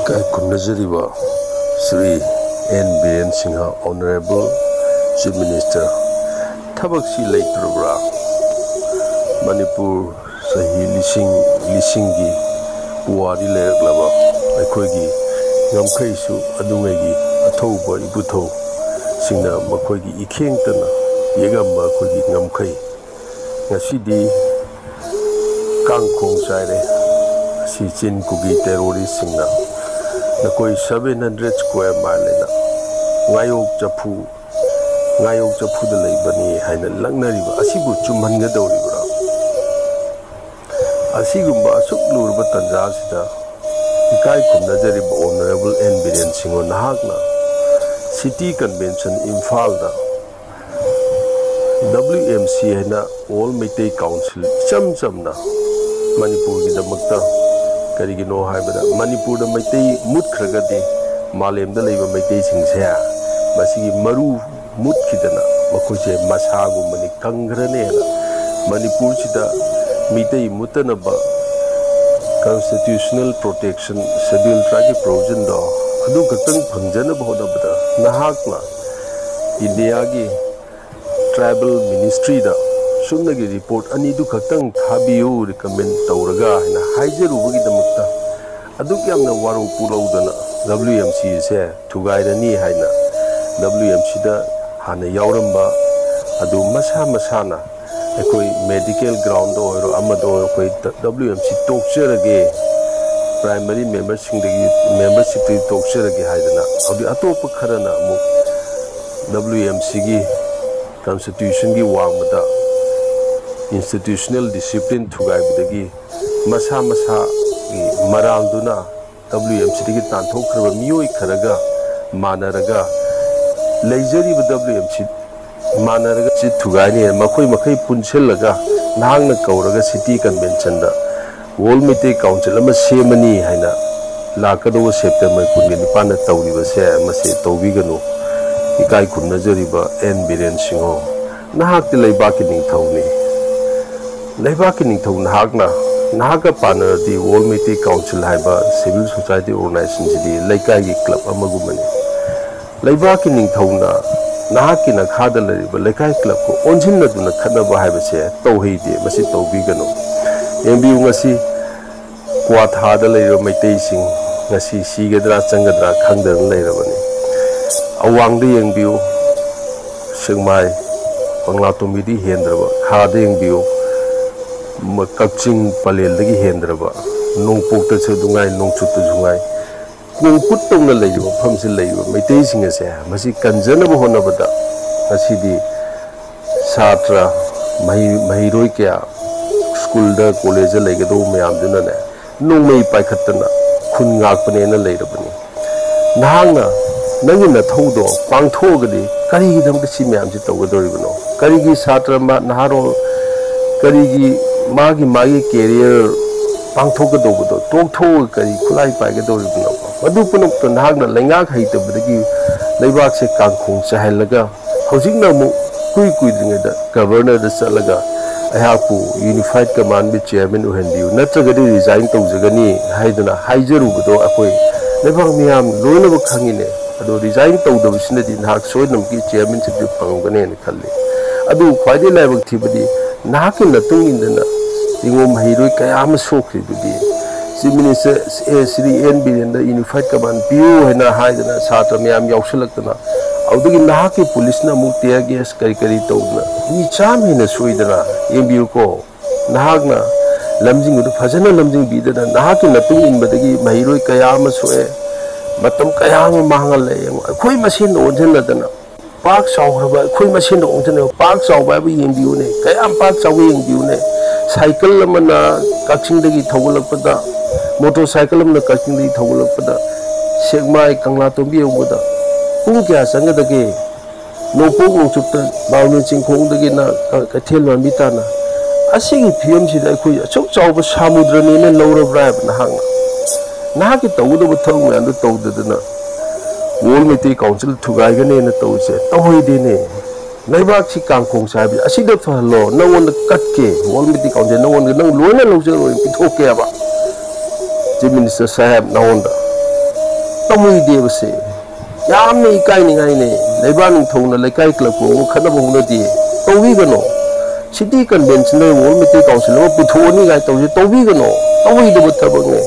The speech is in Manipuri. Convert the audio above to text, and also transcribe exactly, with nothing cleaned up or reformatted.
ꯏꯀꯥꯏ ꯈꯨꯝꯅꯖꯔꯤꯕ Shri N Biren Singh, Honourable Chief Minister, ꯊꯕꯛꯁꯤ ꯂꯩꯇ꯭ꯔꯕ꯭ꯔꯥ? ꯃꯅꯤꯄꯨꯔ ꯆꯍꯤ ꯂꯤꯁꯤꯡ ꯂꯤꯁꯤꯡꯒꯤ ꯄꯨꯋꯥꯔꯤ ꯂꯩꯔꯛꯂꯕ ꯑꯩꯈꯣꯏꯒꯤ ꯉꯝꯈꯩꯁꯨ ꯑꯗꯨꯉꯩꯒꯤ ꯑꯊꯧꯕ ꯏꯄꯨꯊꯧꯁꯤꯡꯅ ꯃꯈꯣꯏꯒꯤ ꯏꯈꯦꯡꯇꯅ ꯌꯦꯛꯂꯝꯕ ꯑꯩꯈꯣꯏꯒꯤ ꯉꯝꯈꯩ ꯉꯁꯤꯗꯤ ꯀꯥꯡꯈꯣꯡ ꯆꯥꯏꯔꯦ꯫ ꯑꯁꯤ ꯆꯤꯟ ꯀꯨꯀꯤ terrorist ꯁꯤꯡꯅ ꯅꯈꯣꯏ seven hundred square mile ꯍꯥꯏꯅ ꯉꯥꯌꯣꯛ ꯆꯐꯨ, ꯉꯥꯌꯣꯛ ꯆꯐꯨꯗ ꯂꯩꯕꯅꯤ ꯍꯥꯏꯅ ꯂꯛꯅꯔꯤꯕ ꯑꯁꯤꯕꯨ ꯆꯨꯝꯍꯟꯒꯗꯧꯔꯤꯕ꯭ꯔꯥ? ꯑꯁꯤꯒꯨꯝꯕ ꯑꯁꯨꯛ ꯂꯨꯔꯕ ꯇꯥꯟꯖꯥ ꯑꯁꯤꯗ ꯏꯀꯥꯏ ꯈꯨꯝꯅꯖꯔꯤꯕ Honourable ꯑꯦꯟ ꯕꯤꯔꯦꯟ ꯁꯤꯡꯍ, ꯅꯍꯥꯛꯅ City Convention ꯏꯝꯐꯥꯜꯗ W M C ꯍꯥꯏꯅ All Meitei Council ꯏꯆꯝ ꯆꯝꯅ ꯃꯅꯤꯄꯨꯔꯒꯤꯗꯃꯛꯇ, ꯀꯔꯤꯒꯤꯅꯣ ꯍꯥꯏꯕꯗ ꯃꯅꯤꯄꯨꯔꯗ ꯃꯩꯇꯩ ꯃꯨꯠꯈ꯭ꯔꯒꯗꯤ ꯃꯥꯂꯦꯝꯗ ꯂꯩꯕ ꯃꯩꯇꯩꯁꯤꯡꯁꯦ ꯃꯁꯤꯒꯤ ꯃꯔꯨ ꯃꯨꯠꯈꯤꯗꯅ ꯃꯈꯣꯏꯁꯦ ꯃꯁꯥꯒꯨꯝꯕꯅꯤ, ꯀꯪꯈ꯭ꯔꯅꯦꯅ ꯃꯅꯤꯄꯨꯔꯁꯤꯗ Meitei ꯃꯨꯠꯇꯅꯕ constitutional protection, Scheduled Tribe ꯀꯤ provision ꯗꯣ ꯑꯗꯨ ꯈꯛꯇꯪ ꯐꯪꯖꯅꯕ ꯍꯣꯠꯅꯕꯗ ꯅꯍꯥꯛꯅ ꯏꯟꯗꯤꯌꯥꯒꯤ Tribal Ministry ꯗ ꯁꯨꯞꯅꯒꯤ report ꯑꯅꯤꯗꯨ ꯈꯛꯇꯪ ꯊꯥꯕꯤꯌꯨ recommend ꯇꯧꯔꯒ ꯍꯥꯏꯅ ꯍꯥꯏꯖꯔꯨꯕꯒꯤꯗꯃꯛꯇ ꯑꯗꯨꯛ ꯌꯥꯝꯅ ꯋꯥꯔꯧ ꯄꯨꯛꯂꯧꯗꯅ W M C ꯁꯦ ꯊꯨꯒꯥꯏꯔꯅꯤ ꯍꯥꯏꯅ W M C ꯗ ꯍꯥꯟꯅ ꯌꯥꯎꯔꯝꯕ ꯑꯗꯨ ꯃꯁꯥ ꯃꯁꯥꯅ ꯑꯩꯈꯣꯏ medical ground ꯗ ꯑꯣꯏꯔꯣ ꯑꯃꯗ ꯑꯣꯏꯔꯣ ꯑꯩꯈꯣꯏ W M C ꯇꯣꯛꯆꯔꯒꯦ, primary member ꯁꯤꯡꯗꯒꯤ membership ꯇꯒꯤ ꯇꯣꯛꯆꯔꯒꯦ ꯍꯥꯏꯗꯅ ꯍꯧꯖꯤꯛ ꯑꯇꯣꯞꯄ ꯈꯔꯅ ꯑꯃꯨꯛ W M C ꯒꯤ constitution ꯒꯤ ꯋꯥꯡꯃꯗ institutional discipline ꯊꯨꯒꯥꯏꯕꯗꯒꯤ ꯃꯁꯥ ꯃꯁꯥꯒꯤ ꯃꯔꯥꯜꯗꯨꯅ W M C ꯗꯒꯤ ꯇꯥꯟꯊꯣꯛꯈ꯭ꯔꯕ ꯃꯤꯑꯣꯏ ꯈꯔꯒ ꯃꯥꯟꯅꯔꯒ ꯂꯩꯖꯔꯤꯕ W M C ꯃꯥꯟꯅꯔꯒ ꯁꯤ ꯊꯨꯒꯥꯏꯅꯤ꯫ ꯃꯈꯣꯏ ꯃꯈꯩ ꯄꯨꯟꯁꯤꯜꯂꯒ ꯅꯍꯥꯛꯅ ꯀꯧꯔꯒ City Convention ꯗ All Meitei Council ꯑꯃ ꯁꯦꯝꯃꯅꯤ ꯍꯥꯏꯅ ꯂꯥꯛꯀꯗꯧꯕ September ꯀꯨꯟꯒ ꯅꯤꯄꯥꯟꯗ ꯇꯧꯔꯤꯕꯁꯦ ꯃꯁꯤ ꯇꯧꯕꯤꯒꯅꯨ꯫ ꯏꯀꯥꯏ ꯈꯨꯝꯅꯖꯔꯤꯕ ꯑꯦꯟ ꯕꯤꯔꯦꯟ ꯁꯤꯡꯍ, ꯅꯍꯥꯛꯇꯤ ꯂꯩꯕꯥꯛꯀꯤ ꯅꯤꯡꯊꯧꯅꯤ꯫ ꯂꯩꯕꯥꯛꯀꯤ ꯅꯤꯡꯊꯧ ꯅꯍꯥꯛꯅ ꯅꯍꯥꯛꯀ ꯄꯥꯟꯅꯔꯗꯤ World Meitei Council ꯍꯥꯏꯕ civil society organizationꯁꯤꯗꯤ ꯂꯩꯀꯥꯏꯒꯤ club ꯑꯃꯒꯨꯝꯕꯅꯤ꯫ ꯂꯩꯕꯥꯛꯀꯤ ꯅꯤꯡꯊꯧꯅ ꯅꯍꯥꯛꯀꯤ ꯅꯈꯥꯗ ꯂꯩꯔꯤꯕ ꯂꯩꯀꯥꯏ clubꯀ ꯑꯣꯟꯁꯤꯟꯅꯗꯨꯅ ꯈꯠꯅꯕ ꯍꯥꯏꯕꯁꯦ ꯇꯧꯍꯩꯗꯦ, ꯃꯁꯤ ꯇꯧꯕꯤꯒꯅꯨ꯫ ꯌꯦꯡꯕꯤꯌꯨ, ꯉꯁꯤ ꯀ꯭ꯋꯥꯊꯥꯗ ꯂꯩꯔꯤꯕ ꯃꯩꯇꯩꯁꯤꯡ ꯉꯁꯤ ꯁꯤꯒꯗ꯭ꯔꯥ ꯆꯪꯒꯗ꯭ꯔꯥ ꯈꯪꯗꯅ ꯂꯩꯔꯕꯅꯤ꯫ ꯑꯋꯥꯡꯗ ꯌꯦꯡꯕꯤꯌꯨ, ꯁꯦꯛꯃꯥꯏ, ꯀꯪꯂꯥꯇꯣꯝꯕꯤꯗꯤ ꯍꯦꯟꯗ꯭ꯔꯕ, ꯈꯥꯗ ꯌꯦꯡꯕꯤꯌꯨ, ꯃ-, ꯀꯛꯆꯤꯡ ꯄꯂꯦꯜꯗꯒꯤ ꯍꯦꯟꯗ꯭ꯔꯕ, ꯅꯣꯡꯄꯣꯛꯇꯁꯨ ꯑꯗꯨꯉꯥꯏ, ꯅꯣꯡꯆꯨꯞꯇꯁꯨ ꯉꯥꯏ, ꯀꯣꯡꯀꯨꯠ ꯇꯧꯅ ꯂꯩꯔꯤꯕ ꯃꯐꯝꯁꯤ ꯂꯩꯔꯤꯕ ꯃꯩꯇꯩꯁꯤꯡ ꯑꯁꯦ ꯃꯁꯤ ꯀꯟꯖꯅꯕ ꯍꯣꯠꯅꯕꯗ ꯉꯁꯤꯗꯤ ꯁꯥꯇ꯭ꯔ, ꯃꯍꯩ-, ꯃꯍꯩꯔꯣꯏ ꯀꯌꯥ ꯁ꯭ꯀꯨꯜꯗ, ꯀꯣꯂꯦꯖꯇ ꯂꯩꯒꯗꯧꯕ ꯃꯌꯥꯝꯗꯨꯅꯅꯦ, ꯅꯣꯡꯃꯩ ꯄꯥꯏꯈꯠꯇꯅ ꯈꯨꯟ ꯉꯥꯛꯄꯅꯦꯅ ꯂꯩꯔꯕꯅꯤ꯫ ꯅꯍꯥꯛꯅ ꯅꯪꯒꯤ ꯅꯊꯧꯗꯣ ꯄꯥꯡꯊꯣꯛꯑꯒꯗꯤ ꯀꯔꯤꯒꯤꯗꯃꯛꯇ ꯁꯤ ꯃꯌꯥꯝꯁꯤ ꯇꯧꯒꯗꯧꯔꯤꯕꯅꯣ? ꯀꯔꯤꯒꯤ ꯁꯥꯇ꯭ꯔ ꯃꯥ-, ꯅꯍꯥꯔꯣꯜ, ꯀꯔꯤꯒꯤ ꯃꯥꯒꯤ, ꯃꯥꯒꯤ career ꯄꯥꯡꯊꯣꯛꯀꯗꯧꯕꯗꯣ ꯇꯣꯛꯊꯣꯛꯑꯒ ꯀꯔꯤ ꯈꯨꯠꯂꯥꯏ ꯄꯥꯏꯒꯗꯧꯔꯤꯕꯅꯣ? ꯃꯗꯨ ꯄꯨꯝꯅꯃꯛꯇꯣ ꯅꯍꯥꯛꯅ ꯂꯩꯉꯥꯛ ꯍꯩꯇꯕꯗꯒꯤ ꯂꯩꯕꯥꯛꯁꯦ ꯀꯥꯡꯈꯣꯡ ꯆꯥꯏꯍꯜꯂꯒ ꯍꯧꯖꯤꯛꯅ ꯑꯃꯨꯛ ꯀꯨꯏ ꯀꯨꯏꯗ꯭ꯔꯤꯉꯩꯗ governorꯗ ꯆꯠꯂꯒ ꯑꯩꯍꯥꯛꯄꯨ Unified Commandꯀꯤ chairman ꯑꯣꯏꯍꯟꯕꯤꯌꯨ, ꯅꯠꯇ꯭ꯔꯒꯗꯤ resign ꯇꯧꯖꯒꯅꯤ ꯍꯥꯏꯗꯨꯅ ꯍꯥꯏꯖꯔꯨꯕꯗꯣ ꯑꯩꯈꯣꯏ ꯂꯩꯕꯥꯛ ꯃꯤꯌꯥꯝ ꯂꯣꯏꯅꯃꯛ ꯈꯪꯉꯤꯅꯦ꯫ ꯑꯗꯣ resign ꯇꯧꯗꯕꯁꯤꯅꯗꯤ ꯅꯍꯥꯛ ꯁꯣꯏꯗꯅꯃꯛꯀꯤ chairmanshipꯇꯨ ꯐꯪꯒꯅꯦꯅ ꯈꯜꯂꯤ꯫ ꯑꯗꯨꯕꯨ ꯈ꯭ꯋꯥꯏꯗꯒꯤ ꯂꯥꯏꯕꯛ ꯊꯤꯕꯗꯤ ꯅꯍꯥꯛꯀꯤ ꯃꯇꯨꯡ ꯏꯟꯗꯅ ꯌꯦꯡꯉꯣ, ꯃꯍꯩꯔꯣꯏ ꯀꯌꯥ ꯑꯃ ꯁꯣꯛꯈ꯭ꯔꯤꯗꯨꯗꯤ꯫ Chief Minister, ꯑꯦ, ꯁ꯭ꯔꯤ ꯑꯦꯟ ꯕꯤꯔꯦꯟꯗ Unified Command ꯄꯤꯌꯨ ꯍꯥꯏꯅ ꯍꯥꯏꯗꯅ ꯁꯥꯇ꯭ꯔ ꯃꯌꯥꯝ ꯌꯥꯎꯁꯜꯂꯛꯇꯅ, ꯑꯗꯨꯗꯒꯤ ꯅꯍꯥꯛꯀꯤ ꯄꯨꯂꯤꯁꯅ ꯑꯃꯨꯛ tear gas ꯀꯔꯤ ꯀꯔꯤ ꯇꯧꯗꯅ ꯃꯤ ꯆꯥꯝꯃ ꯍꯦꯟꯅ ꯁꯣꯏꯗꯅ, ꯌꯦꯡꯕꯤꯌꯨꯀꯣ, ꯅꯍꯥꯛꯅ ꯂꯝꯖꯤꯡꯕꯗꯨ ꯐꯖꯅ ꯂꯝꯖꯤꯡꯕꯤꯗꯅ ꯅꯍꯥꯛꯀꯤ ꯃꯇꯨꯡ ꯏꯟꯕꯗꯒꯤ ꯃꯍꯩꯔꯣꯏ ꯀꯌꯥ ꯑꯃ ꯁꯣꯛꯑꯦ, ꯃꯇꯝ ꯀꯌꯥ ꯑꯃ ꯃꯥꯡꯍꯜꯂꯦ꯫ ꯌꯦꯡꯉꯨ, ꯑꯩꯈꯣꯏ ꯃꯁꯦꯟꯗ ꯑꯣꯟꯁꯤꯟꯅꯗꯅ ꯄꯥꯛ ꯆꯥꯎꯈ꯭ꯔꯕ, ꯑꯩꯈꯣꯏ ꯃꯁꯦꯟꯗ ꯑꯣꯟꯁꯤꯟꯅꯕ, ꯄꯥꯛ ꯆꯥꯎꯕ ꯍꯥꯏꯕ ꯌꯦꯡꯕꯤꯌꯨꯅꯦ, ꯀꯌꯥꯝ ꯄꯥꯛ ꯆꯥꯎꯕ ꯌꯦꯡꯕꯤꯌꯨꯅꯦ꯫ ꯁꯥꯏꯀꯜ ꯑꯃꯅ ꯀꯛꯆꯤꯡꯗꯒꯤ ꯊꯧꯒꯠꯂꯛꯄꯗ, ꯃꯣꯇꯣꯔ ꯁꯥꯏꯀꯜ ꯑꯃꯅ ꯀꯛꯆꯤꯡꯗꯒꯤ ꯊꯧꯒꯠꯂꯛꯄꯗ ꯁꯦꯛꯃꯥꯏ ꯀꯪꯂꯥꯇꯣꯝꯕꯤ ꯌꯧꯕꯗ ꯄꯨꯡ ꯀꯌꯥ ꯆꯪꯒꯗꯒꯦ? ꯅꯣꯡꯄꯣꯛ ꯅꯣꯡꯆꯨꯞꯇ ꯕꯥꯔꯨꯅꯤ ꯆꯤꯡꯈꯣꯡꯗꯒꯤꯅ ꯀꯩꯊꯦꯜ ꯃꯥꯟꯕꯤ ꯇꯥꯅ꯫ ꯑꯁꯤꯒꯤ ꯐꯤꯕꯝꯁꯤꯗ ꯑꯩꯈꯣꯏ ꯑꯁꯨꯛ ꯆꯥꯎꯕ ꯁꯥꯃꯨꯗ꯭ꯔꯅꯦꯅ ꯂꯧꯔꯕ꯭ꯔꯥ ꯍꯥꯏꯕ ꯅꯍꯥꯛꯅ? ꯅꯍꯥꯛꯀꯤ ꯇꯧꯒꯗꯕ ꯊꯕꯛ ꯃꯌꯥꯝꯗꯨ ꯇꯧꯗꯗꯅ World Meitei Council ꯊꯨꯒꯥꯏꯒꯅꯦꯅ ꯇꯧꯔꯤꯁꯦ ꯇꯧꯍꯩꯗꯦꯅꯦ꯫ ꯂꯩꯕꯥꯛꯁꯤ ꯀꯥꯡꯈꯣꯡ ꯆꯥꯏꯕꯁꯦ ꯑꯁꯤꯗ ꯐꯍꯜꯂꯣ, ꯅꯪꯉꯣꯟꯗ ꯀꯠꯀꯦ, ꯋꯥꯔꯜ ꯃꯤꯇꯤꯡ ꯀꯥꯎꯟꯁꯤꯜ ꯅꯪꯉꯣꯟꯗ, ꯅꯪ ꯂꯣꯏꯅ ꯂꯧꯖꯔꯣꯏ, ꯄꯤꯊꯣꯛꯀꯦ ꯍꯥꯏꯕ꯫ ꯆꯤꯐ ꯃꯤꯅꯤꯁꯇꯔ ꯁꯥꯍꯦꯕ, ꯅꯉꯣꯟꯗ ꯇꯧꯍꯩꯗꯦꯕꯁꯦ꯫ ꯌꯥꯝꯅ ꯏꯀꯥꯏꯅꯤꯡꯉꯥꯏꯅꯦ꯫ ꯂꯩꯕꯥꯛ ꯅꯤꯡꯊꯧꯅ ꯂꯩꯀꯥꯏ ꯀ꯭ꯂꯕ ꯀꯧꯕ ꯈꯠꯅꯕ ꯍꯧꯅꯗꯦ꯫ ꯇꯧꯕꯤꯒꯅꯣ꯫ ꯁꯤꯇꯤ ꯀꯟꯚꯦꯟꯁꯟꯗ ꯋꯥꯔꯜ ꯃꯤꯇꯤꯡ ꯀꯥꯎꯟꯁꯤꯜ ꯑꯃ ꯄꯨꯊꯣꯛꯑꯅꯤ ꯀꯥꯏꯅ ꯇꯧꯁꯦ꯫ ꯇꯧꯕꯤꯒꯅꯣ꯫ ꯇꯧꯍꯩꯗꯕ ꯊꯕꯛꯅꯦ꯫